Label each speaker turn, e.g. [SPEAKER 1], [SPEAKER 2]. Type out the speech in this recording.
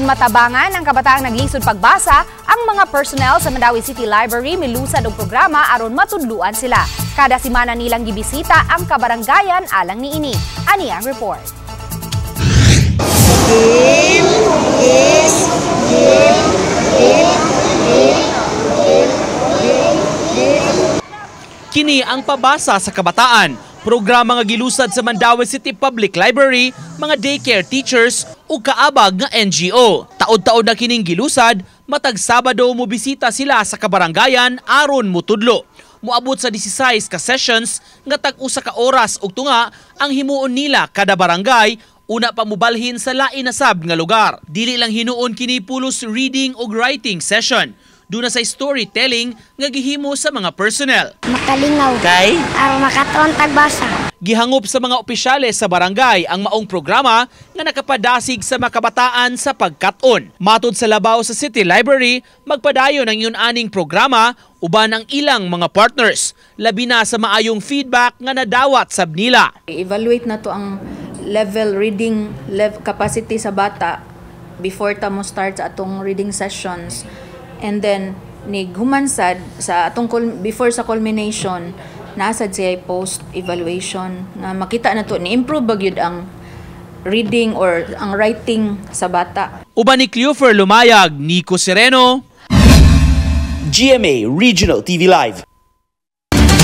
[SPEAKER 1] Aron matabangan ang kabataang naglisod pagbasa, ang mga personnel sa Mandaue City Library milusad og programa aron matudluan sila. Kada simana nilang gibisita ang kabarangayan alang niini. Ani ang report.
[SPEAKER 2] Game is game, game, game, game, game, game.
[SPEAKER 3] Kini ang Pabasa sa Kabataan, programa nga gilusad sa Mandaue City Public Library, mga daycare teachers ug kaabag nga NGO. Taod-taod na kining gilusad, matag Sabado mobisita sila sa kabarangayan aron mutudlo. Moabot sa 16 ka sessions nga tag-usa ka oras ug tunga ang himuon nila kada barangay, una pa mubalhin sa lain na sab nga lugar. Dili lang hinuon kini pulos reading ug writing session. Duna sa storytelling nga gihimo sa mga personnel.
[SPEAKER 4] Makalingaw.
[SPEAKER 3] Kay?
[SPEAKER 4] Aron makatuon tag basa.
[SPEAKER 3] Gihangop sa mga opisyales sa barangay ang maong programa nga nakapadasig sa mga kabataan sa pagkat-on. Matod sa labaw sa City Library, magpadayon ang ingon aning programa uban ang ilang mga partners, labi na sa maayong feedback nga nadawat sab nila.
[SPEAKER 5] I-evaluate na to ang level reading level capacity sa bata before ta mo start sa atong reading sessions, and then nighuman sad sa atong before sa culmination, naa sad siya post evaluation nga makita na to ni improve ba gyud ang reading or ang writing sa bata.
[SPEAKER 3] Uban ni Cleofer Lumayag, Nico Sereno,
[SPEAKER 6] GMA Regional TV Live.